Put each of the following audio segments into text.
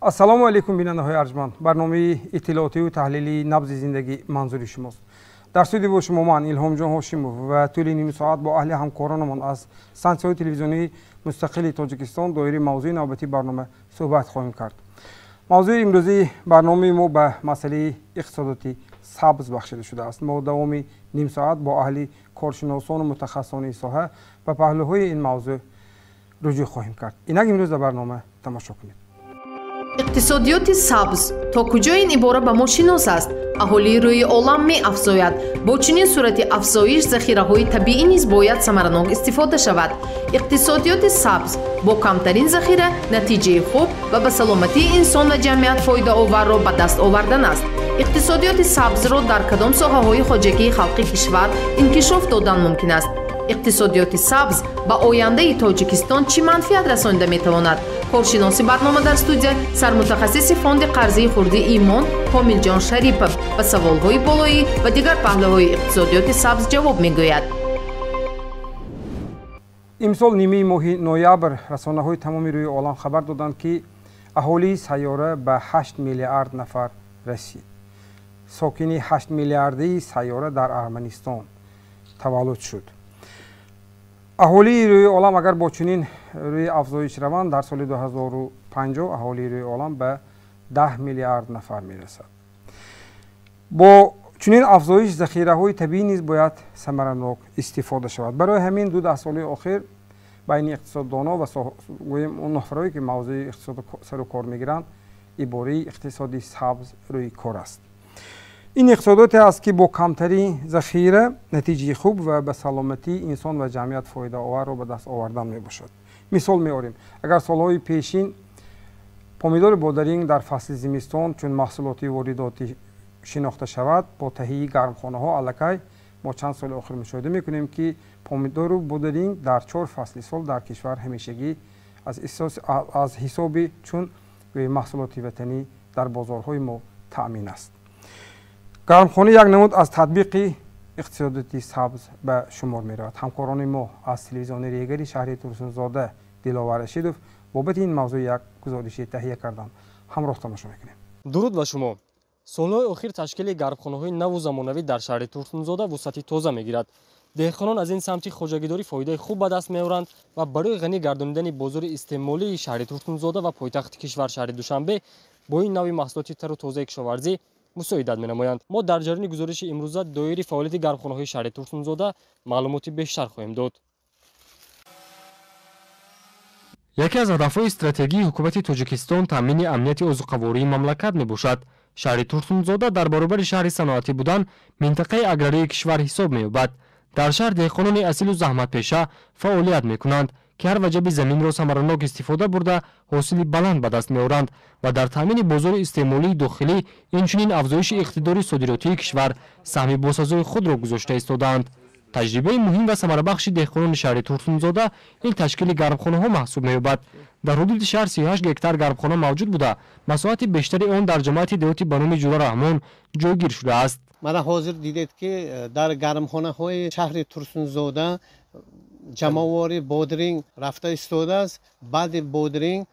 Ассалому алайкум, бинандаҳои арҷманд. Барномаи иттилоотию таҳлилии «Набзи зиндагӣ» манзури шумост. Дар студия бо шумо ман, Илҳомҷон Ҳошимов, ва тӯли ними соат бо аҳли ҳамкоронамон аз стансияҳои телевизионии мустақили Тоҷикистон доираи мавзӯи навбатии барнома суҳбат хоҳем кард. Мавзӯи имрӯзии барномаи мо ба масъалаи иқтисодоти сабз бахшида шудааст. Мо давоми ним соат бо аҳли коршиносону мутахассисони соҳа ба паҳлӯҳои ин мавзӯъ руҷӯъ хоҳем кард. Инак, имрӯз дар барнома тамошо кунед. Иқтисодиёти сабз: то куҷо ин ибора ба мо шинос аст? Аҳолии рӯи олам меафзояд. Бо чунин сурати афзоиш захираҳои табиӣ низ бояд самаранок истифода шавад. Иқтисодиёти сабз бо камтарин захира натиҷаи хуб ва ба саломатии инсон ва ҷамъият фоидаоварро ба даст овардан аст. Иқтисодиёти сабзро дар кадом соҳаҳои хоҷагии халқи кишвар инкишоф додан мумкин аст? Иқтисодиёти сабз ба ояндаи Тоҷикистон чӣ манфиат расонида метавонад? Коршиноси барнома дар студия, сармутахассиси фонди қарзии хурди «Имон» Комилҷон Шарипов ба саволҳои болоӣ ва дигар паҳлӯҳои иқтисодиёти сабз ҷавоб мегӯяд. Имсол нимаи моҳи ноябр расонаҳои тамоми рӯи олам хабар доданд, ки аҳолии сайёра ба 8 миллиард нафар расид. Сокини 8 миллиардии сайёра дар Арманистон таваллуд шуд. Аҳолии рӯи олам агар бо чунин рӯи афзоиш раванд, дар соли 2050 аҳолии рӯи олам ба 10 миллиард нафар мерасад. Бо чунин афзоиш захираҳои табиӣ низ бояд самаранок истифода шавад. Барои ҳамин ду даҳсолаи охир байни иқтисоддонон ва, гӯем, он нафарое, ки мавзӯи иқтисод сару кор мегиранд, ибораи иқтисоди сабз рӯи кор аст. Ин иқтисодоте аст, ки бо камтарин захира натиҷаи хуб ва ба саломатии инсон ва ҷамъият фоидаоварро ба даст овардан мебошад. Мисол меорем: агар солҳои пешин помидори бодаринг дар фасли зимистон чун маҳсулоти воридотӣ шинохта шавад, бо таҳияи гармхонаҳо аллакай мо чанд соли охир мушоҳида мекунем, ки помидору бодаринг дар чор фасли сол дар кишвар ҳамешагӣ аз ҳисоби чун маҳсулоти ватанӣ дар бозорҳои мо таъмин аст. Гармхона як намуд аз татбиқи иқтисодоти сабз ба шумор меравад. Ҳамкорони мо аз телевизиони Регари шаҳри Турсунзода, Диловар Рашидов, бобати ин мавзӯъ як гузориши таҳия карданд. Ҳамроҳ тамошо мекунем. Дуруд ба шумо. Солҳои охир ташкили гармхонаҳои наву замонавӣ дар шаҳри Турсунзода вусъати тоза мегирад. Деҳқонон аз ин самти хоҷагидорӣ фоидаи хуб ба даст меоранд ва барои ғанӣ гардонидани бозори истеъмолии шаҳри Турсунзода ва пойтахти кишвар, шаҳри Душанбе, бо ин нави маҳсулоти тару тозаи кишоварзӣ мусоидат менамоянд. Мо дар ҷараёни гузориши имрӯза доири фаъолияти гармхонаҳои шаҳри Турсунзода маълумоти бештар хоҳем дод. Яке аз ҳадафҳои стратегии ҳукумати Тоҷикистон таъмини амнияти озуқавории мамлакат мебошад. Шаҳри Турсунзода дар баробари шаҳри саноатӣ будан минтақаи аграрии кишвар ҳисоб меёбад. Дар шаҳр деҳқонони асилу заҳматпеша фаъолият мекунанд, ки ҳар ваҷаби заминро самаранок истифода бурда, ҳосили баланд ба даст меоранд ва дар таъмини бозори истеъмолии дохилӣ, инчунин афзоиши иқтидори содиротии кишвар саҳми босазои худро гузошта истодаанд. Таҷрибаи муҳим ва самарабахши деҳқонони шаҳри Турсунзода ин ташкили гармхонаҳо маҳсуб меёбад. Дар ҳудуди шаҳр 38 гектар гармхона мавҷуд буда, масоҳати бештари он дар ҷамоати деҳоти ба номи Ҷура Раҳмон ҷойгир шудааст. Мана, ҳозир дидед, ки дар гармхонаҳои шаҳри Турсунзода ҷамъоварии бодринг рафта истодааст. Баъди бодринг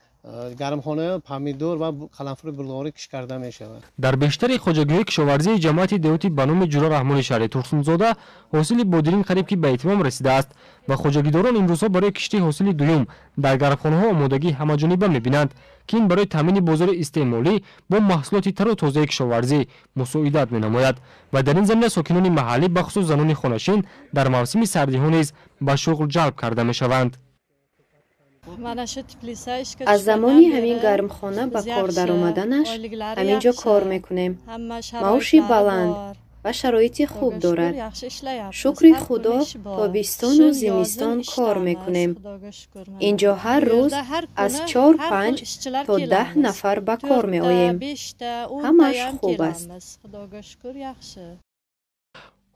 гармхона помидор ва қаламфури булғорӣ кишт карда мешавад. Дар бештари хоҷагиҳои кишоварзии ҷамоати деҳоти ба номи Ҷура Раҳмони шаҳри Турсунзода ҳосили бодринг қариб ки ба итмом расидааст ва хоҷагидорон имрӯзҳо барои кишти ҳосили дуюм дар гармхонаҳо омодагии ҳамаҷониба мебинанд, ки ин барои таъмини бозори истеъмолӣ бо маҳсулоти тару тозаи кишоварзӣ мусоидат менамояд. Ва дар ин замина сокинони маҳаллӣ, бахусус занони хонашин, дар мавсими сардиҳо низ ба шуғл ҷалб карда мешаванд. Аз замони ҳамин гармхона ба кор даромаданаш ҳамин ҷо кор мекунем. Маоши баланд, ва шароити хуб дорад. Шукри Худо, тобистону зимистон кор мекунем. Инҷо ҳар рӯз аз 4-5 то 10 нафар ба кор меоем. Ҳамааш хуб аст.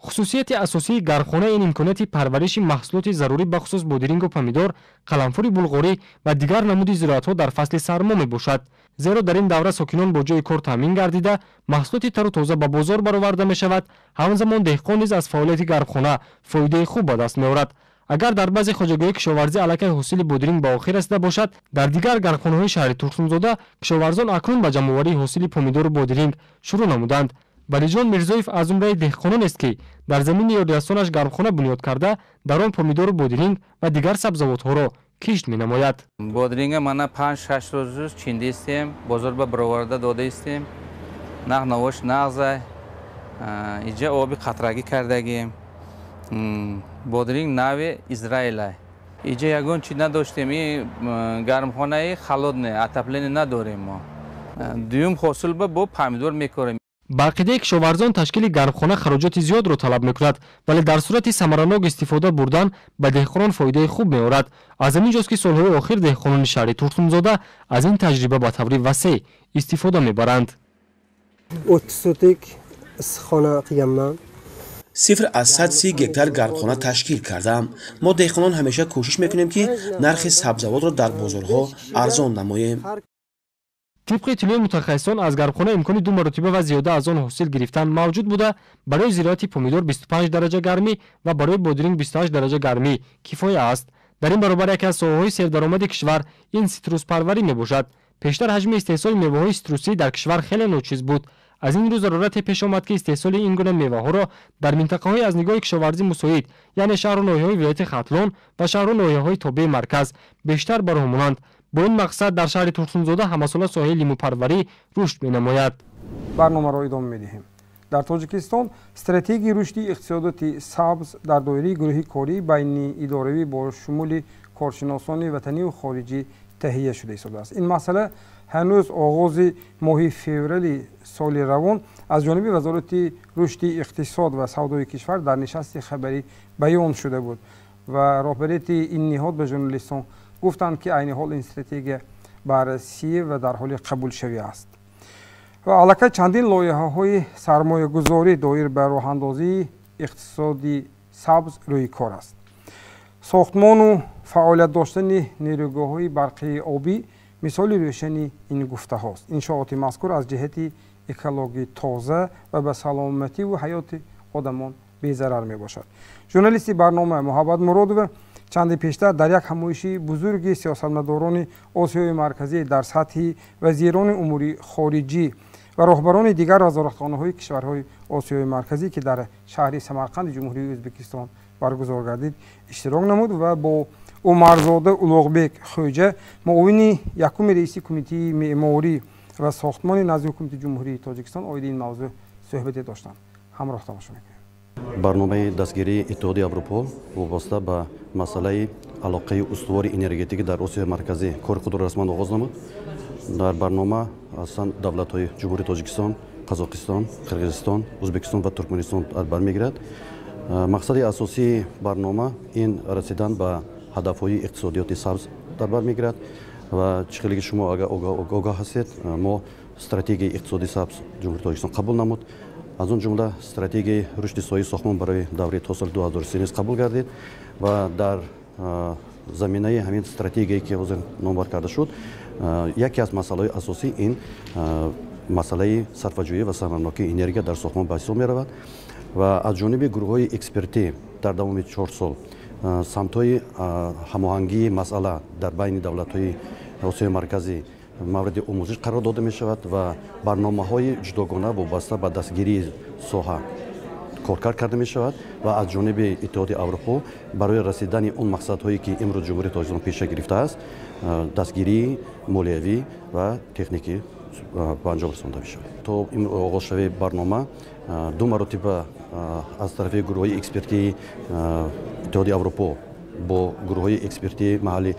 Хусусияти асосии гармхона ин имконияти парвариши маҳсулоти зарурӣ, бахусус бодирингу помидор, қаламфури булғорӣ ва дигар намуди зироатҳо дар фасли сармо мебошад. Зеро дар ин давра сокинон бо ҷои кор таъмин гардида, маҳсулоти тару тоза ба бозор бароварда мешавад. Ҳамзамон деҳқон низ аз фаъолияти гармхона фоидаи хуб ба даст меорад. Агар дар баъзе хоҷагиҳои кишоварзӣ аллакай ҳосили бодиринг ба охир расида бошад, дар дигар гармхонаҳои шаҳри Турсунзода кишоварзон акнун ба ҷамъоварии ҳосили помидору бодиринг шурӯъ намуданд. Валиҷон Мирзоев аз зумраи деҳқононест, ки дар замини ёрирасонаш гармхона бунёд карда, дар он помидору бодиринг ва дигар сабзавотҳоро кишт менамояд. Бодринга мана 5-6 рӯз чиндистем, бозор ба бароварда додаистем. Нағ навош нағзай, иҷа оби қатрагӣ кардагим. Бодринг нави Израилай. Иҷа ягон чи надоштем, и гармхонаи холодне, отопление надорем мо. Дуюм ҳосил ба бо помидор мекорем. Ба ақидаи кишоварзон, ташкили гармхона хароҷоти зиёдро талаб мекунад, вале дар сурати самаранок истифода бурдан ба деҳқонон фоидаи хуб меорад. Аз ҳамин ҷост, ки солҳои охир деҳқонони шаҳри Турсунзода аз ин таҷриба ба таври васеъ истифода мебаранд. 30 сотик иссиқхона қилганман. 0,30 гектар гармхона ташкил кардам. Мо деҳқонон ҳамеша кӯшиш мекунем, ки нархи сабзавотро дар бозорҳо арзон намоем. Тибқи иттилои мутахассисон, аз гармхона имкони 2 маротиба ва зиёда аз он ҳосил гирифтан мавҷуд буда, барои зироати помидор 25 дараҷа гармӣ ва барои бодиринг 28 дараҷа гармӣ кифоя аст. Дар ин баробар яке аз соҳаҳои сердаромади кишвар ин ситруспарварӣ мебошад. Пештар ҳаҷми истеҳсоли меваҳои ситрусӣ дар кишвар хеле ночиз буд. Аз ин рӯ зарурате пеш омад, ки истеҳсоли ин гуна меваҳоро дар минтақаҳои аз нигоҳи кишоварзӣ мусоид, яъне шаҳру ноҳияҳои вилояти Хатлон ва шаҳру ноҳияҳои тобеи марказ бештар ба роҳ монанд. Бо ин мақсад дар шаҳри Турсунзода ҳамасола соҳаи лимӯпарварӣ рушд менамояд. Барномаро идома медиҳем. Дар Тоҷикистон стратегияи рушди иқтисодоти сабз дар доираи гурӯҳи корӣ байниидоравӣ бо шумули коршиносони ватаниву хориҷӣ таҳия шуда истодааст. Ин масъала ҳанӯз оғози моҳи феврали соли равон аз ҷониби Вазорати рушди иқтисод ва савдои кишвар дар нишасти хабарӣ баён шуда буд ва роҳбарияти ин ниҳод ба журналистон гуфтанд, ки айни ҳол ин стратегия баррасӣ ва дар ҳоли қабулшавӣ аст. Ва аллакай чандин лоиҳаҳои сармоягузорӣ доир ба роҳандозии иқтисоди сабз рӯи кор аст. Сохтмону фаъолият доштани нерӯгоҳҳои барқии обӣ мисоли рӯшани ин гуфтаҳост. Иншооти мазкур аз ҷиҳати экологӣ тоза ва ба саломативу ҳаёти одамон безарар мебошад. Журналисти барнома Муҳаббат Муродова чанде пештар дар як ҳамоиши бузурги сиёсатмадорони Осиёи Марказӣ дар сатҳи вазирони умури хориҷӣ ва роҳбарони дигар вазоратхонаҳои кишварҳои Осиёи Марказӣ, ки дар шаҳри Самарқанди Ҷумҳурии Ӯзбекистон баргузор гардид, иштирок намуд ва бо Умарзода Улуғбек Хӯҷа, муовини якуми раиси кумитаи меъморӣ ва сохтмони назди ҳукумати Ҷумҳурии Тоҷикистон оиди ин мавзӯъ суҳбате доштанд. Ҳамроҳ тамошо мекунем. Барномаи дастгирии Иттиҳоди Аврупо вобаста ба масъалаи алоқаи устувори энергетикӣ дар Осиёи Марказӣ кори худро расман оғоз намуд. Дар барнома ҳастанд давлатҳои Ҷумҳурии Тоҷикистон, Қазоқистон, Қирғизистон, Ӯзбекистон ва Туркманистон бар мегирад. Мақсади асосии барнома ин расидан ба ҳадафҳои иқтисодиёти сабз дар бар мегирад ва чӣ хеле ки шумо агар огоҳ ҳастед, мо стратегияи иқтисоди сабз Ҷумҳурии Тоҷикистон қабул намуд. Аз он ҷумла стратегияи рушди соҳаи сохтмон барои давраи то соли 2030 низ қабул гардид ва дар заминаи ҳамин стратегияе ки ҳозир номбар карда шуд, яке аз масъалаҳои асосӣ ин масъалаи сарфаҷӯӣ ва самаранокии энергия дар сохтмон ба ҳисоб меравад ва аз ҷониби гурӯҳҳои экспертӣ дар давоми 4 сол самтҳои ҳамоҳангии масъала дар байни давлатҳои Осиёи Марказӣ мавриди омӯзиш қарор дода мешавад ва барномаҳои ҷудогона вобаста ба дастгирии соҳа коркард карда мешавад ва аз ҷониби Иттиҳоди Аврупо барои расидани он мақсадҳое ки имрӯз Ҷумҳурии Тоҷикистон пеша гирифтааст, дастгирии молиявӣ ва техникӣ ба анҷом расонда мешавад. То оғозшавии барнома 2 маротиба аз тарафи гурӯҳҳои экспертии Иттиҳоди Аврупо бо гурӯҳҳои экспертии маҳаллӣ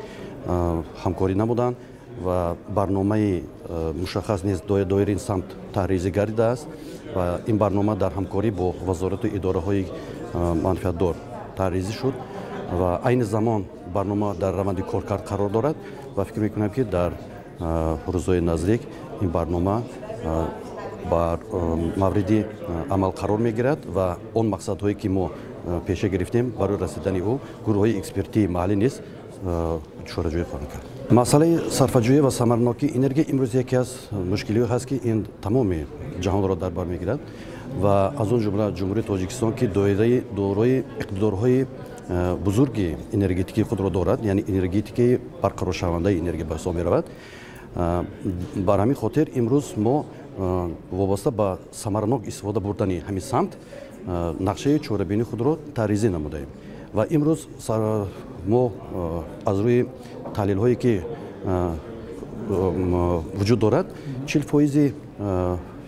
ҳамкорӣ намуданд. Ва барномаи мушаххас низ доираи ин самт таҳризӣ гардидааст ва ин барнома дар ҳамкорӣ бо вазорату идораҳои манфиатдор таҳризӣ шуд ва айни замон барнома дар раванди коркард қарор дорад ва фикр мекунам, ки дар рӯзҳои наздик ин барнома бар мавриди амал қарор мегирад ва он мақсадҳое, ки мо пеша гирифтем, барои расидани ӯ гурӯҳҳои экспертии маҳаллӣ низ чораҷӯӣ хоҳанд кард. Масъалаи сарфаҷӯӣ ва самарнокии энергия имрӯз яке аз мушкилиҳо ҳаст, ки ин тамоми ҷаҳонро дар бар мегирад ва аз он ҷумла Ҷумҳурии Тоҷикистон, ки дорои иқтидорҳои бузурги энергетикии худро дорад, яъне энергетикаи барқароршавандаи энергия ба ҳисоб меравад. Бар ҳамин хотир имрӯз мо вобаста ба самаранок истифода бурдани ҳамин самт нақшаи чорабинии худро таҳризӣ намудаем ва имрӯз мо аз рӯи таҳлилҳое, ки вуҷуд дорад, 40 фоизи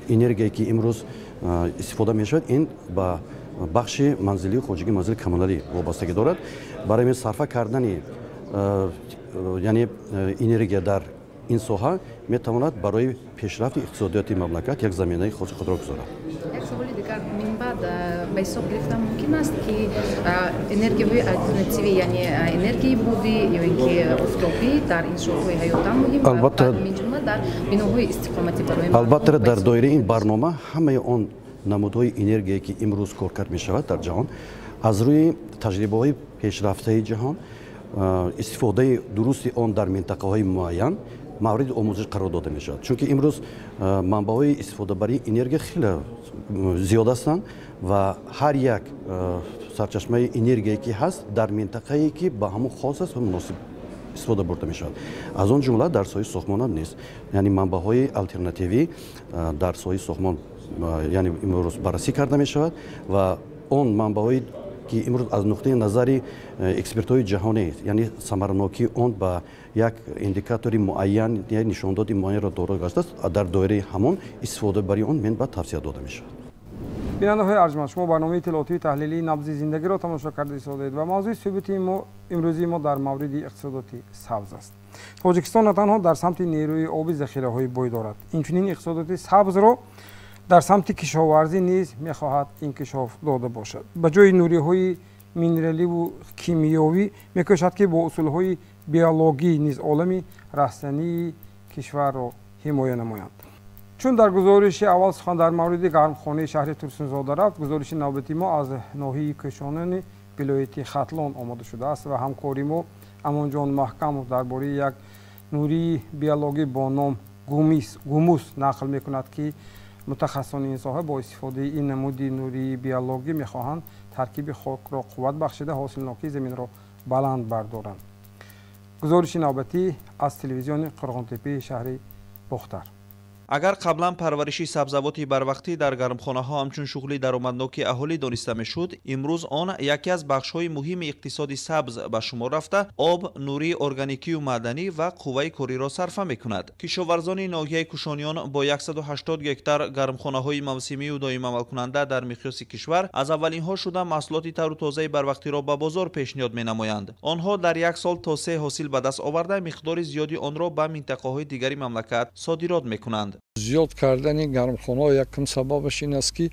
энергияе, ки имрӯз истифода мешавад, ин ба бахши манзилию хоҷагии манзили коммуналӣ вобастагӣ дорад. Барои ҳамин сарфа кардани, яъне, энергия дар ин соҳа метавонад барои пешрафти иқтисодиёти мамлакат як заминаи хоси худро гузорад. Як саволи дигар: минбаъд ба ҳисоб гирифта мумкин аст, ки энергияҳои алтернативӣ, яъне энергияи бодӣ ё ин ки офтобӣ, дар иншоотҳои ҳаётан муҳим, Албатта, мин ҷумла дар биноҳои истиқоматӣ барои Албатта, дар доираи ин барнома ҳамаи он намудҳои энергие, ки имрӯз коркард мешавад дар ҷаҳон, аз рӯи таҷрибаҳои пешрафтаи ҷаҳон, истифодаи дурусти он дар минтақаҳои муайян мавриди омӯзиш қарор дода мешавад, чунки имрӯз манбаъҳои истифодабарии энергия хеле зиёд ҳастанд ва ҳар як сарчашмаи энергие, ки ҳаст, дар минтақае, ки ба ҳамон хос аст ва муносиб, истифода бурда мешавад. Аз он ҷумла дар соҳаи сохтмонам нест, яъне манбаъҳои алтернативӣ дар соҳаи сохтмон, яъне, имрӯз баррасӣ карда мешавад ва он манбаъҳое, ки имрӯз аз нуқтаи назари экспертҳои ҷаҳонӣ, яъне, самаранокии он ба як индикатори муайян, як нишондоди муайянро доро гаштааст, дар доираи ҳамон истифодабарии он минбаъд тавсия дода мешавад. Бинандаҳои арҷманд, шумо барномаи иттилоотии таҳлилии «Набзи зиндагиро» тамошо карда истодаед ва мавзӯи суҳбати мо имрӯзии мо дар мавриди иқтисодоти сабз аст. Тоҷикистон на танҳо дар самти нерӯи оби захираҳои бой дорад, инчунин иқтисодоти сабзро дар самти кишоварзӣ низ мехоҳад инкишоф дода бошад. Ба ҷои нуриҳои минераливу кимиёвӣ мекӯшад, ки бо усулҳои биологӣ низ олами растании кишварро ҳимоя намоянд. Чун дар гузориши аввал сухан дар мавриди гармхонаи шаҳри Турсунзода рафт, гузориши навбати мо аз ноҳияи Кӯшонони вилояти Хатлон омода шудааст ва ҳамкори мо Амонҷон Маҳкамов дар бораи як нурии биологӣ бо ном гумус нақл мекунад, ки мутахассисони ин соҳа бо истифодаи ин намуди нурии биологӣ мехоҳанд таркиби хокро қувват бахшида, ҳосилнокии заминро баланд бардоранд. Гузориши навбатӣ аз телевизиони Қурғонтеппаи шаҳри Бохтар. Агар қаблан парвариши сабзавоти барвақтӣ дар гармхонаҳо ҳамчун шуғли даромадноки аҳолӣ дониста мешуд, имрӯз он яке аз бахшҳои муҳими иқтисоди сабз ба шумор рафта, об, нурии органикию маъданӣ ва қувваи кориро сарфа мекунад. Кишоварзони ноҳияи Кушониён бо 180 гектар гармхонаҳои мавсимию доимамалкунанда дар миқёси кишвар аз аввалинҳо шуда маҳсулоти тару тозаи барвақтиро ба бозор пешниҳод менамоянд. Онҳо дар як сол то се ҳосил ба даст оварда, миқдори зиёди онро ба минтақаҳои дигари мамлакат содирот мекунанд. Зиёд кардани гармхонаҳо якум сабабаш ин аст, ки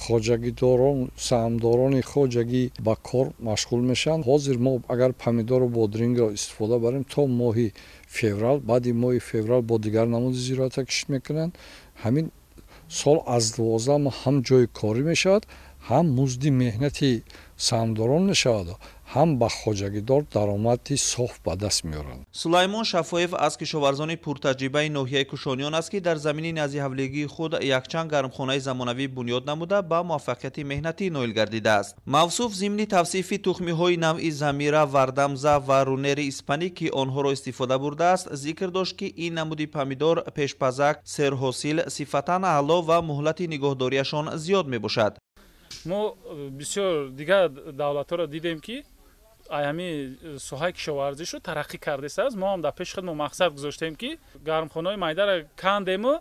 хоҷагидорон, саҳмдорони хоҷагӣ ба кор машғул мешаванд. Ҳозир мо агар помидору бодрингро истифода барем то моҳи феврал, баъди моҳи феврал бо дигар намуди зироата кишт мекунанд. Ҳамин сол аз 12 моҳ ҳам ҷои корӣ мешавад, ҳам музди меҳнати саҳмдорон мешавад, ҳам ба хоҷагидор даромади соф ба даст меоранд. Сулаймон Шафоев аз кишоварзони пуртаҷрибаи ноҳияи Кушониён аст, ки дар замини наздиҳавлигии худ якчанд гармхонаи замонавӣ бунёд намуда, ба муваффақияти меҳнатӣ ноил гардидааст. Мавсуф зимни тавсифи тухмиҳои навъи Замира, Вардамза ва Рунери испанӣ, ки онҳоро истифода бурдааст, зикр дошт, ки ин намуди помидор пешпазак, серҳосил, сифатан аъло ва муҳлати нигоҳдориашон зиёд мебошад. Мо бисёр дигар давлатҳоро дидем, ки ҳамин соҳаи кишоварзишу тараққӣ кардааст. Мо ҳам дар пеши худ мо мақсад гузоштем, ки гармхонаҳои майдаро кандему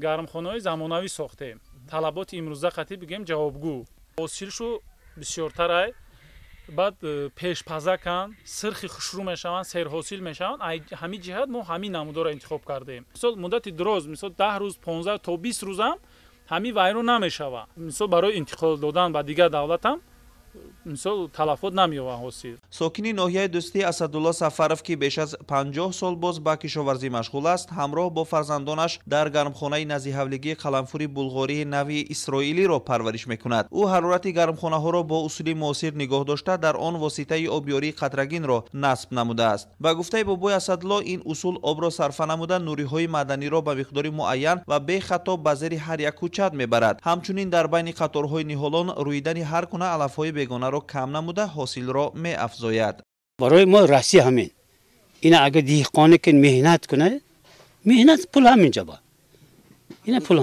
гармхонаҳои замонавӣ сохтем, талаботи имрӯза қатъи бигем ҷавобгӯ, ҳосилшу бисёртарай. Баъд пешпазаканд, сирхи хушрӯ мешаванд, серҳосил мешаванд. Ҳамин ҷиҳат мо ҳамин намудоро интихоб кардаем. Мисол, муддати дароз, мисол 10 рӯз, 15 то 20 рӯзам ҳамин вайрон намешавад. Мисол, барои интиқол додан ба дигар давлатам мисол талафот намеёбад ҳосил. Сокини ноҳияи Дӯстӣ Асадулло Сафаров, ки беш аз 50 сол боз ба кишоварзӣ машғул аст, ҳамроҳ бо фарзандонаш дар гармхонаи наздиҳавлигии қаламфури булғории нави исроилиро парвариш мекунад. Ӯ ҳарорати гармхонаҳоро бо усули муосир нигоҳ дошта, дар он воситаи обёрии қатрагинро насб намудааст. Ба гуфтаи бобои Асадулло, ин усул обро сарфа намуда, нуриҳои маъданиро ба миқдори муайян ва бехато ба зери ҳар як кӯчат мебарад. Ҳамчунин дар байни қаторҳои ниҳолон рӯидани ҳар гуна алафҳои бегонаро кам намуда, ҳосилро меафзояд. Барои мо Россия ҳамин. Ина агар деҳқоне ки меҳнат кунад, меҳнат пул ҳаминҷа ба. Ина пул.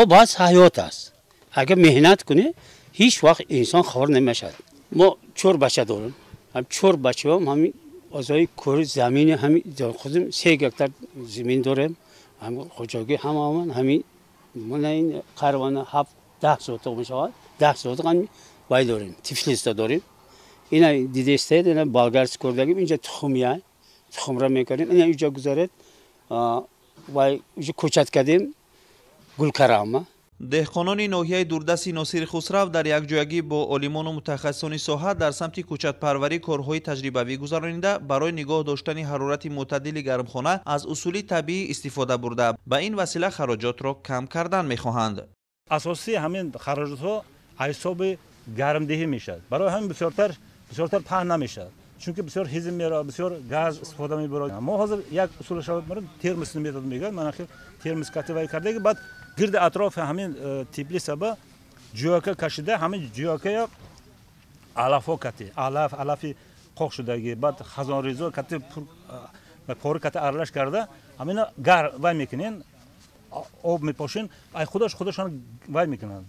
Об аст, ҳаёт аст. Агар меҳнат кунӣ, ҳеҷ вақт инсон хор намешавад. Мо 4 бача дорем. Ҳам 4 бачаам ҳамин озои кори замини ҳамин худам 3 гектар замин дорем. Ҳам хоҷагӣ ҳамаамон ҳамин мана ин қарвона 7-10 сотиқ мешавад. 10 сотиқ ҳам вай дорем, тифлиста дорем. Ина дидестед, ина болгарс кардагим, инҷа тухмия, тухмра мекунем, ина инҷа гузаред, вай инҷа кӯчат кардем, гулкарама. Деҳқонони ноҳияи дурдасти Носири Хусрав дар якҷоягӣ бо олимону мутахассисони соҳа дар самти кӯчатпарварӣ корҳои таҷрибавӣ гузаронида, барои нигоҳ доштани ҳарорати мӯътадили гармхона аз усули табиӣ истифода бурда, ба ин васила хароҷотро кам кардан мехоҳанд. Асосии ҳамин хароҷотҳо ҳисоби гармдиҳӣ мешавад. Барои ҳамин бисёртар паҳн намешавад, чунки бисёр ҳизм меравад, бисёр газ истифода мебарад. Мо ҳозир як усулашро мебарем, термос метод мегӯянд. Ман ахир термос кативай кардаги, баъд гирди атрофи ҳамин теплица ба ҷӯяка кашида, ҳамин ҷӯякая алафҳо кати, алаф, алафи қоқ шудаги, баъд хазонрезо кати, пори кати аралаш карда, ҳамина гар вай мекунен, об мепошен, ай худаш худашон вай мекунанд,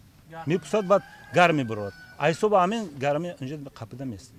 мепусад, баъд гарм мебарад. Ҳисоби ҳамин гарми инҷа қапида мест.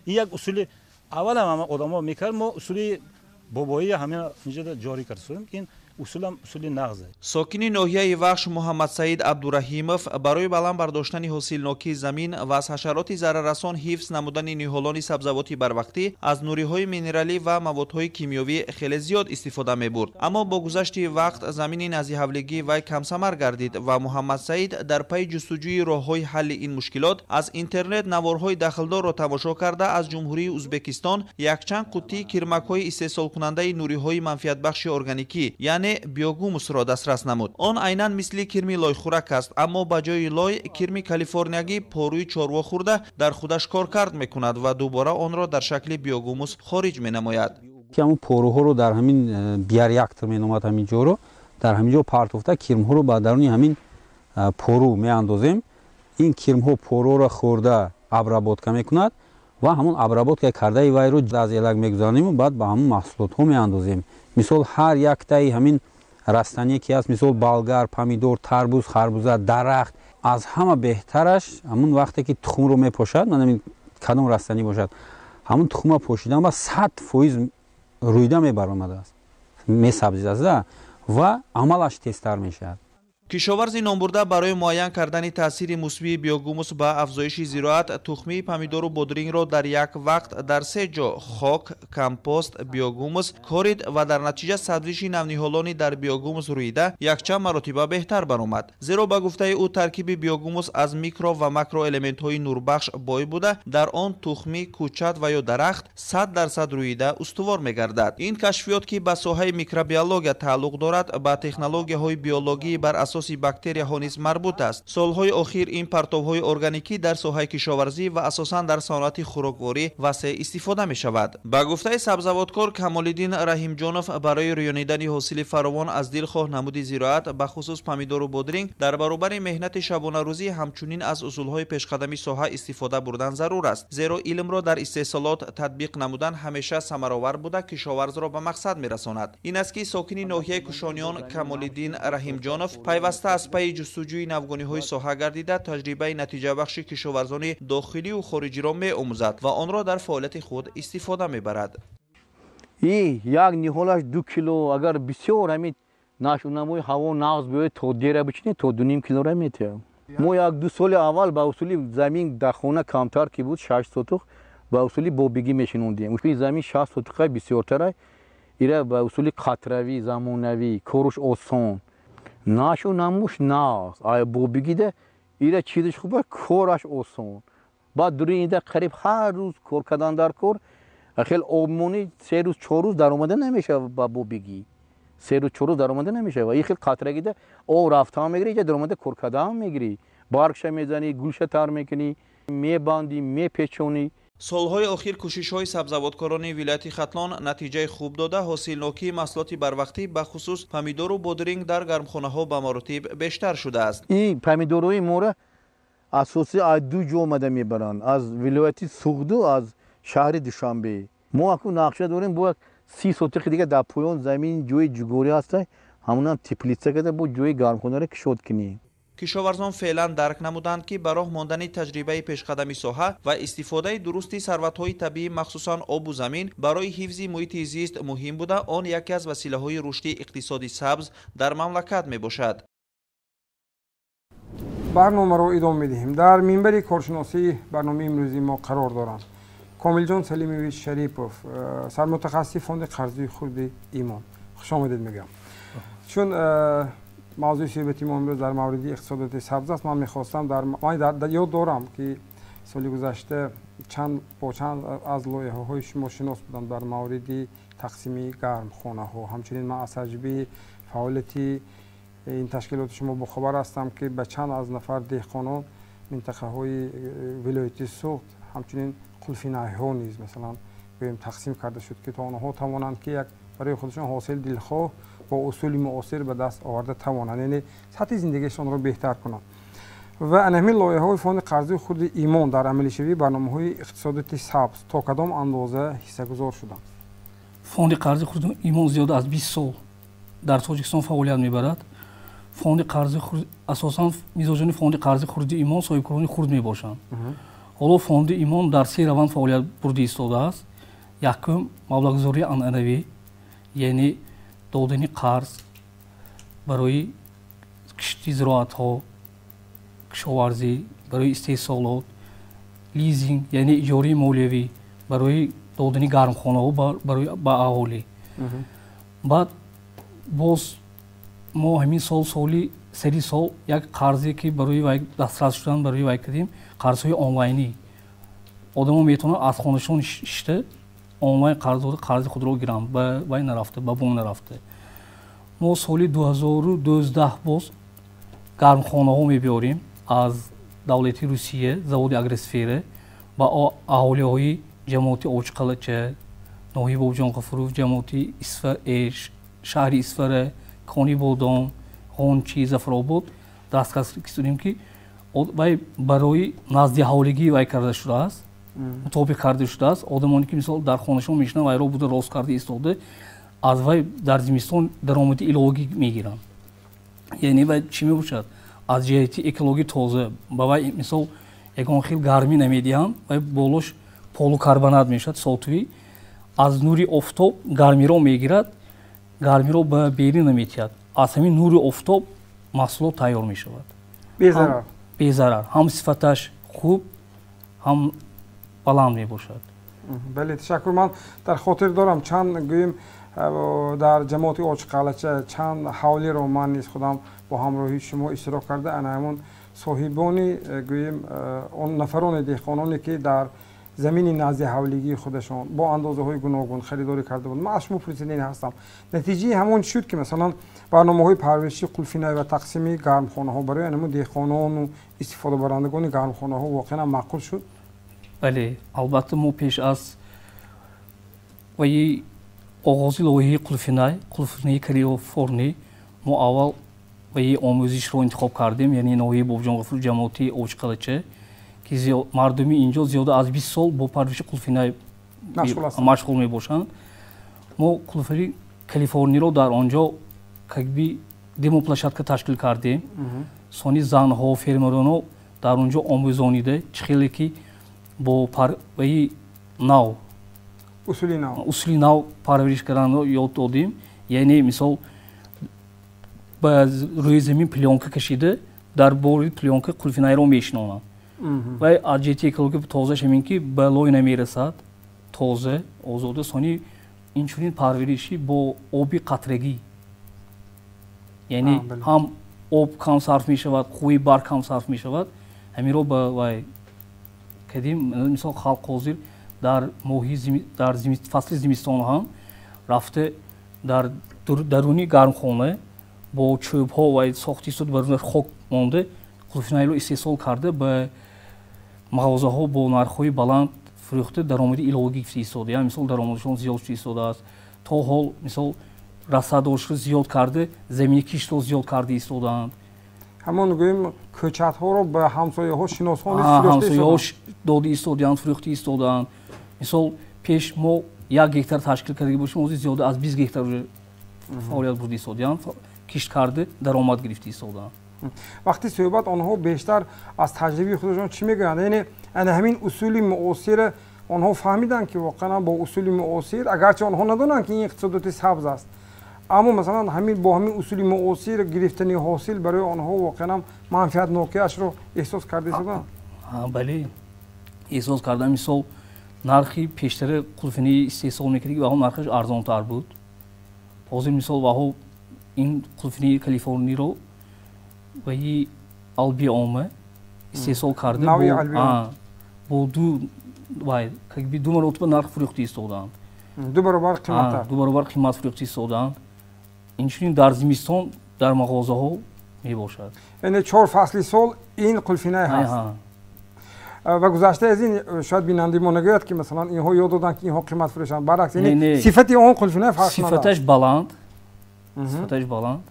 Ин як усули аввалам ҳама одамо мекард, мо усули бобоии ҳамин инҷа ҷорӣ кардем, ки ин усулам усули нағзе. Сокини ноҳияи Вахш Муҳаммадсаид Абдураҳимов барои баланд бардоштани ҳосилнокии замин ва аз ҳашароти зараррасон ҳифз намудани ниҳолони сабзавоти барвақтӣ аз нуриҳои минералӣ ва маводҳои кимиёвӣ хеле зиёд истифода мебурд. Аммо бо гузашти вақт замини наздиҳавлигӣ вай камсамар гардид ва Муҳаммадсаид дар пайи ҷустуҷӯи роҳҳои ҳалли ин мушкилот аз интернет наворҳои дахлдорро тамошо карда, аз Ҷумҳурии Ӯзбекистон якчанд қуттии кирмакҳои истеҳсолкунандаи нуриҳои манфиатбахши органикӣ, яъне биогумусро дастрас намуд. Он айнан мисли кирми лойхӯрак аст, аммо ба ҷои лой кирми калифорниягӣ порӯи чорво хӯрда дар худаш коркард мекунад ва дубора онро дар шакли биогумус хориҷ менамояд. Ки ҳамун порӯҳоро дар ҳамин биореактор меномад, ҳамин ҷоро дар ҳамин ҷо партофта, кирмҳоро ба даруни ҳамин порӯ меандозем. Ин кирмҳо порӯро хӯрда обработка мекунад ва ҳамун обработка кардаи вайро аз элак мегузаронем, баъд ба ҳамун маҳсулотҳо меандозем. Мисол, ҳар яктаи ҳамин растание ки аст, мисол болгар, помидор, тарбуз, харбуза, дарахт, аз ҳама беҳтараш ҳамун вақте ки тухмро мепошад, ман кадом растанӣ бошад, ҳамун тухмро пошидан ба 100% рӯйда мебаромадааст, месабзидааст ва амалаш тезтар мешавад. Кишоварзи номбурда барои муайян кардани таъсири мусбии биогумус ба афзоиши зироат, тухмии помидору бодрингро дар як вақт дар 3 ҷо хок, компост, биогумус корид ва дар натиҷа сабзиши навниҳолони дар биогумус рӯида якчанд маротиба беҳтар баромад. Зеро ба гуфтаи ӯ таркиби биогумус аз микро ва макроэлементҳои нурбахш бой буда, дар он тухмӣ, кӯчат ва ё дарахт 100% рӯида устувор мегардад. Ин кашфиёт, ки ба соҳаи микробиология тааллуқ дорад, ба технологияҳои биологии бар асоси бактерияҳо низ марбут аст. Солҳои охир ин партовҳои органикӣ дар соҳаи кишоварзӣ ва асосан дар саноати хӯрокворӣ васеъ истифода мешавад. Ба гуфтаи сабзавоткор Камолиддин Раҳимҷонов, барои рӯёнидани ҳосили фаровон аз дилхоҳ намуди зироат, ба хусус помидору бодринг, дар баробари меҳнати шабонарӯзӣ ҳамчунин аз усулҳои пешқадами соҳа истифода бурдан зарур аст, зеро илмро дар истеҳсолот татбиқ намудан ҳамеша самаровар буда, кишоварзро ба мақсад мерасонад. Ин аст ки сокини ноҳияи Кушониён Камолиддин Раҳимҷонов пайваста аз пайи ҷустуҷӯи навгониҳои соҳа гардида, таҷрибаи натиҷабахши кишоварзони дохилию хориҷиро меомӯзад ва онро дар фаъолияти худ истифода мебарад. Як ниҳолаш 2 кило, агар бисёр ҳамин нашунамои ҳаво нағз биёяд, то дера бичинед, то 2,5 килора метиҳад. Мо як-ду соли аввал ба усули замин дар хона камтар ки буд, 6 сотух ба усули бобигӣ мешинондем. Ин замин 6 сотуха бисёртара, ира ба усули қатравӣ, замонавӣ, коруш осон. Нашу намуш нағз. Ай бобигида ира чизаш хуба, кораш осон. Баъд дури инда қариб ҳар рӯз кор кардан дар кор, хел обмонӣ 3 рӯз 4 рӯз даромада намешавад ба бобигӣ. 3 рӯз 4 рӯз даромада намешавад. Ин хел қатрагида об рафтан мегирӣ, иҷа даромада кор кардан мегирӣ. Баргша мезанӣ, гулша тар мекунӣ, мебандӣ, мепечонӣ. Солҳои охир кӯшишҳои сабзавоткорони вилояти Хатлон натиҷаи хуб дода, ҳосилнокии маҳсулоти барвақтӣ бахусус помидору бодринг дар гармхонаҳо ба маротиб бештар шудааст. Ин помидорҳои моро асосӣ аз ду ҷо омада мебаранд, аз вилояти Суғду, аз шаҳри Душанбе. Мо акнун нақша дорем бояд 30 сотихи дига дар поён замин ҷои ҷугорӣ ҳаста, ҳамонам теплица карда бо ҷои гармхонаро кушод кунем. Кишоварзон феълан дарк намуданд, ки ба роҳ мондани таҷрибаи пешқадами соҳа ва истифодаи дурусти сарватҳои табиӣ, махсусан обу замин, барои ҳифзи муҳити зист муҳим буда, он яке аз василаҳои рушди иқтисоди сабз дар мамлакат мебошад. Барномаро идома медиҳем. Дар минбари коршиносии барномаи имрӯзи мо қарор доранд Комилҷон Салимович Шарипов, сармутахассиси фонди қарзии хурди Имон. Хуш омадед мегӯям. Чун мавзӯи суҳбати мо имрӯз дар мавриди иқтисодиёти сабз аст, ман мехостам ман ёд дорам, ки соли гузашта бо чанд аз лоиҳаҳои шумо шинос будам дар мавриди тақсими гармхонаҳо. Ҳамчунин ман аз таҷрибаи фаъолияти ин ташкилоти шумо бохабар ҳастам, ки ба чанд аз нафар деҳқонон минтақаҳои вилояти Суғд, ҳамчунин қулфинайҳо низ масалан гӯем тақсим карда шуд, ки то онҳо тавонанд, ки як барои худашон ҳосили дилхоҳ бо усули муосир ба даст оварда тавонанд, яъне сатҳи зиндагиашонро беҳтар кунанд. Ва ана ҳамин лоиҳаҳои фонди қарзии хурди Имон дар амалишавии барномаҳои иқтисодиёти сабз то кадом андоза ҳиссагузор шуданд? Фонди қарзи хурди Имон зиёда аз 20 сол дар Тоҷикистон фаъолият мебарад. Фонди қарзи хурд асосан мизоҷони фонди қарзи хурди Имон соҳибкорони хурд мебошанд. Ҳоло фонди Имон дар се раванд фаъолият бурда истодааст. Якум, маблағгузории анъанавӣ, яъне додани қарз барои кишти зироатҳо, кишоварзӣ, барои истеҳсолот, лизинг, яъне иҷораи молиявӣ барои додани гармхонаҳо барои ба аҳолӣ. Баъд боз мо ҳамин сол соли сари сол як қарзе ки барои вай дастрас шудан барои вай кардем, қарзҳои онлайнӣ. Одамо метавонанд аз хонашон шишта онлайн қарз дода қарзи худро гиранд, ба вай нарафта, ба бонк нарафта. Мо соли 2012 боз гармхонаҳо мебиёрем аз давлати Русия, заводи Агросфера, ба аҳолиҳои ҷамоати Очқалача, ноҳияи Бобоҷон Ғафуров, ҷамоати шаҳри Исфара, Конибодом, Ғончи, Зафаробод дастрас кистодем, ки вай барои назди ҳавлигӣ вай карда шудааст, мутобиқ карда шудааст. Одамоне ки мисол дар хонашон мешинанд, вайро буда рост карда истода, аз вай дар зимистон даромади иловагӣ мегиранд. Яъне вай чӣ мебошад? Аз ҷиҳати экологӣ тоза, ба вай мисол ягон хел гармӣ намедиҳанд, вай болош полукарбонат мешавад, сотувӣ, аз нури офтоб гармиро мегирад, гармиро ба берин наметиҳад. Аз ҳамин нури офтоб маҳсулот тайёр мешавад. Безарар. Безарар. Ҳам сифаташ хуб, ҳам баланд мебошад. Бале, ташаккур. Ман дар хотир дорам чанд гӯем дар ҷамоати Очқалача чанд ҳавлиро ман низ худам бо ҳамроҳии шумо иштирок карда, ана ҳамон соҳибони гӯем он нафарони деҳқононе ки дар замини назди ҳавлигии худашон бо андозаҳои гуногун харидорӣ карда буд. Ман аз шумо пурсидани ҳастам. Натиҷаи ҳамон шуд, ки масалан барномаҳои парвариши қулфинай ва тақсими гармхонаҳо барои ҳамон деҳқонону истифодабарандагони гармхонаҳо воқеан маъқул шуд? Бале, албатта мо пеш аз ваи оғози лоиҳаи қулфинай, қулфинаи Калифорнӣ, мо аввал ваи омӯзишро интихоб кардем, яъне ноҳияи Бобоҷон Ғафуров, ҷамоати Очқалача, ки мардуми инҷо зиёда аз 20 сол бо парвариши қулфинай машғул мебошанд. Мо қулфинаи Калифорниро дар он ҷо как бы демоплощадка ташкил кардем. Сони занҳо, фермероно дар он ҷо омӯзонида, чӣ хеле ки бо парваи нав, усули нав парвариш карданро ёд додем. Яъне мисол ба рӯи замин плёнка кашида, Дар бори плёнка қулфинайро мешинонанд. Ва аз ҷиҳати экологӣ тозааш ҳамин ки ба лой намерасад, тоза, озода, сони инчунин парвариши бо оби қатрагӣ. Яъне ҳам об кам сарф мешавад, қувваи барқ кам сарф мешавад. Ҳаминро ба вай кардем. Мисол, халқ ҳозир дар моҳи дар фасли зимистон ҳам рафта дар даруни гармхона бо чӯбҳо ва сохти суд бар хок монда қулфинайро истеҳсол карда ба мағозаҳо бо нархҳои баланд фурӯхта даромади иловагӣ гирифта истода. Яъне мисол даромадашон зиёд шуда истодааст. То ҳол мисол расадошро зиёд карда, замини киштро зиёд карда истодаанд. Ҳамон гӯем кӯчатҳоро ба ҳамсояҳо, шиносҳо низ фурӯхта ҳамсояҳо дода истодаанд, фурӯхта истодаанд. Мисол пеш мо 1 гектар ташкил карда бошем, ҳозир зиёда аз 20 гектар фаъолият бурда истодаанд, кишт карда даромад гирифта истодаанд. Вақти суҳбат онҳо бештар аз таҷрибаи худашон чӣ мегӯянд? Яъне ана ҳамин усули муосира онҳо фаҳмиданд ки воқеан бо усули муосир, агарчи онҳо надонанд ки ин иқтисодиёти сабз аст, аммо масалан ҳамин бо ҳамин усули муосир гирифтани ҳосил барои онҳо воқеан манфиатнокиашро эҳсос карда истодаанд. Бале, эҳсос кардам. Мисол нархи пештара қулфинии истеҳсол мекард ки ваҳо нархаш арзонтар буд. Ҳозир мисол ваҳо ин қулфинии Калифорниро ва и Албиома истеҳсол карда бо ду маротиба нарх фурӯхта истодаанд. Ду баробар қиматтар. Ду баробар қимат фурӯхта истодаанд. Инчунин дар зимистон дар мағозаҳо мебошад. Яъне 4 фасли сол ин қулфинай ҳаст. Ва гузашта аз ин шояд бинандаи мо нагӯяд ки масалан инҳо ёд доданд ки инҳо қимат фурӯшанд. Баръакс, яъне сифати он қулфинай фарқ надорад. Сифаташ баланд, сифаташ баланд,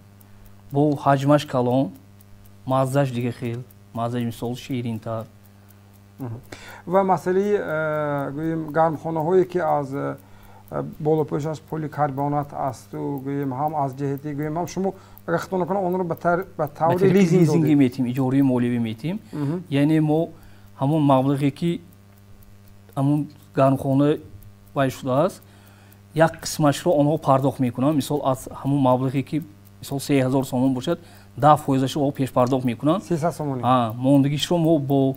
бо ҳаҷмаш калон, маззаш дига хел, маззаш мисол ширинтар. Ва масъалаи гӯем гармхонаҳое ки аз болопӯшаш поликарбонат асту гӯем ҳам аз ҷиҳати гӯем ҳам шумо агар хато накунам онро ба таври лизинг метиҳем, иҷораи молиявӣ метиҳем. Яъне мо ҳамон маблағе ки ҳамон гармхона вай шудааст, як қисмашро онҳо пардохт мекунанд. Мисол аз ҳамон маблағе ки мисол 3000 сомон бошад, 10%-ашро онҳо пешпардохт мекунанд. 300 сомонӣ. Мондагишро мо бо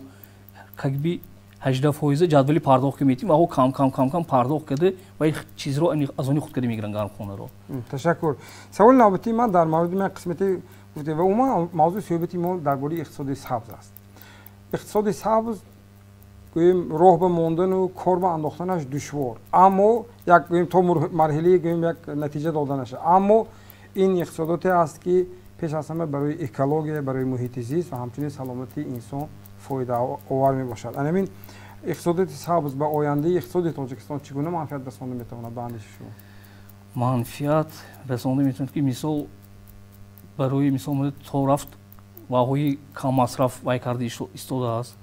как би 18% ҷадвали пардохт ки метиҳем, ва кам кам кам кам пардохт карда ва ин чизро аз они худ карда мегиранд гармхонаро. Ташаккур. Саволи навбатии ман дар мавриди ман қисмати гуфте ва умуман мавзӯи суҳбати мо дар бораи иқтисоди сабз аст. Иқтисоди сабз гӯем роҳ ба мондану кор ба андохтанаш душвор, аммо як гӯем то марҳилаи гӯем як натиҷа доданаш, аммо ин иқтисодоте аст ки пеш аз ҳама барои экология, барои муҳити зист ва ҳамчунин саломатии инсон фоидаовар мебошад. Ана ҳамин иқтисодиёти сабз ба ояндаи иқтисоди Тоҷикистон чӣ гуна манфиат расонда метавонад ба андешаи шумо? Манфиат расонда метавонад ки мисол барои мисол то рафт ваҳои каммасраф вай карда истодааст.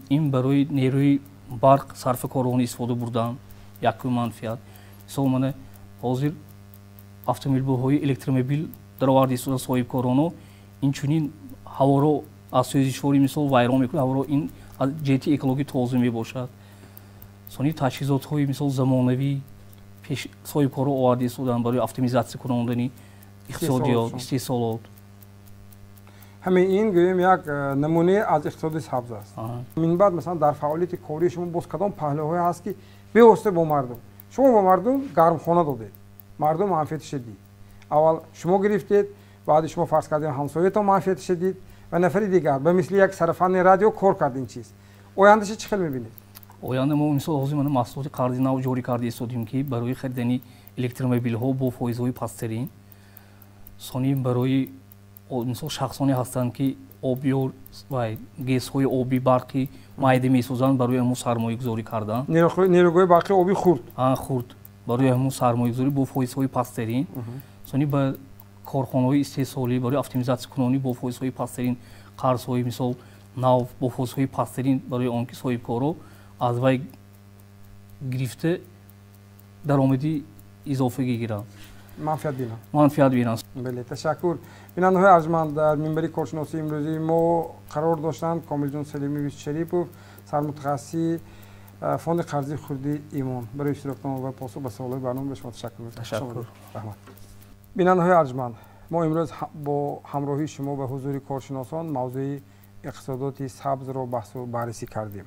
Ин барои нерӯи барқ сарфакорона истифода бурдан якум манфиат. Мисол мана ҳозир автомобилҳои электромобил дароварда истода соҳибкороно, инчунин ҳаворо аз сӯзишворӣ мисол вайрон мекунад, ҳаворо ин аз ҷиҳати экологӣ тоза мебошад. Сони таҷҳизотҳои мисол замонавӣ пеш соҳибкоро оварда истодаанд барои автоматизатсия кунондани иқтисодиёт, истеҳсолот. Ҳамин ин гӯем як намунае аз иқтисоди сабз аст. Минбаъд масалан дар фаъолияти кории шумо боз кадом паҳлӯҳое ҳаст ки бевосита бо мардум, шумо ба мардум гармхона додед, мардум манфиатиша дид, аввал шумо гирифтед, баъди шумо фарз кардем ҳамсоятон манфиатиша дид ва нафари дигар ба мисли як сарафанни радио кор кард ин чиз. Ояндаша чӣ хел мебинед? Оянда мо мисол ҳозир мана маҳсулоти қарзи нав ҷорӣ карда истодем ки барои харидани электромобилҳо бо фоизҳои пасттарин, сони барои мисол шахсоне ҳастанд ки обёр ва гезҳои обӣ барқи майда месозанд, барои ҳамон сармоягузорӣ кардан. Нерӯгоҳи барқи обӣ хурд. Хурд. Барои ҳамон сармоягузорӣ бо фоизҳои пасттарин, сони ба корхонаҳои истеҳсолӣ барои автоматизатсиякунонӣ бо фоизҳои пасттарин, қарзҳои мисол нав бо фоизҳои пасттарин барои он ки соҳибкоро аз вай гирифта даромади изофагӣ гиранд. Манфиат бинанд. Манфиат бинанд. Бале, ташаккур. Бинандаҳои арҷманд, дар минбари коршиносии имрӯзии мо қарор доштанд Комилҷон Салимович Шарипов, сармутахассиси фонди қарзии хурди Имон. Барои иштироктон ва посух ба саволҳои барнома ба шумо ташаккур мекунам. Ташаккур. Раҳмат. Бинандаҳои арҷманд, Мо имрӯз бо ҳамроҳии шумо ба ҳузури коршиносон мавзӯи иқтисодоти сабзро баҳсу баррасӣ кардем.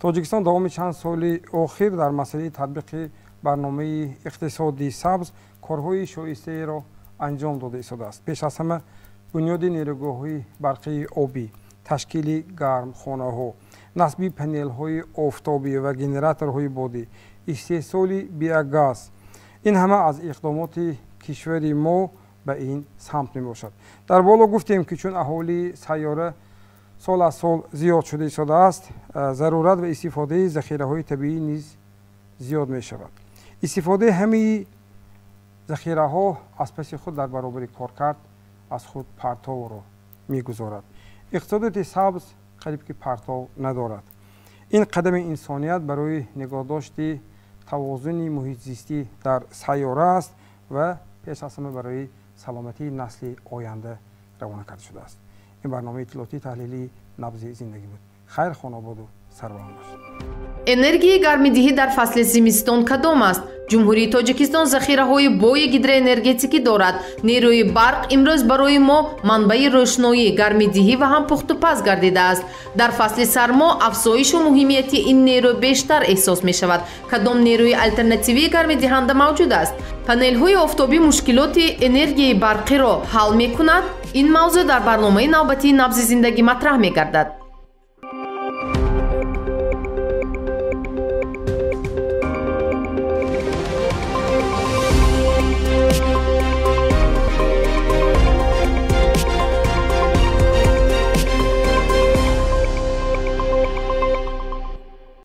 Тоҷикистон давоми чанд соли охир дар масъалаи татбиқи барномаи иқтисоди сабз корҳои шоистаеро анҷом дода истодааст. Пеш аз ҳама бунёди нерӯгоҳҳои барқии обӣ, ташкили гармхонаҳо, насби панелҳои офтобӣ ва генераторҳои бодӣ, истеҳсоли биогаз — ин ҳама аз иқдомоти кишвари мо ба ин самт мебошад. Дар боло гуфтем, ки чун аҳолии сайёра сол аз сол зиёд шуда истодааст, зарурат ва истифодаи захираҳои табиӣ низ зиёд мешавад. Истифодаи ҳамаи захираҳо аз паси худ дар баробари коркард аз худ партовро мегузорад. Иқтисодоти сабз қариб ки партов надорад. Ин қадами инсоният барои нигоҳдошти тавозуни муҳитзистӣ дар сайёра аст ва пеш аз ҳама барои саломатии насли оянда равона карда шудааст. Ин барномаи иттилоотии таҳлилии «Набзи зиндагӣ» буд. Хайр, хонободу сарбаланд бошед. Энергияи гармидиҳӣ дар фасли зимистон кадом аст? Ҷумҳурии Тоҷикистон захираҳои бои гидроэнергетикӣ дорад. Нерӯи барқ имрӯз барои мо манбаи рӯшноӣ, гармидиҳӣ ва ҳам пухтупаз гардидааст. Дар фасли сармо афзоишу муҳимияти ин нерӯ бештар эҳсос мешавад. Кадом нерӯи алтернативии гармидиҳанда мавҷуд аст? Панелҳои офтобӣ мушкилоти энергияи барқиро ҳал мекунад? Ин мавзӯъ дар барномаи навбатии «Набзи зиндагӣ» матраҳ мегардад.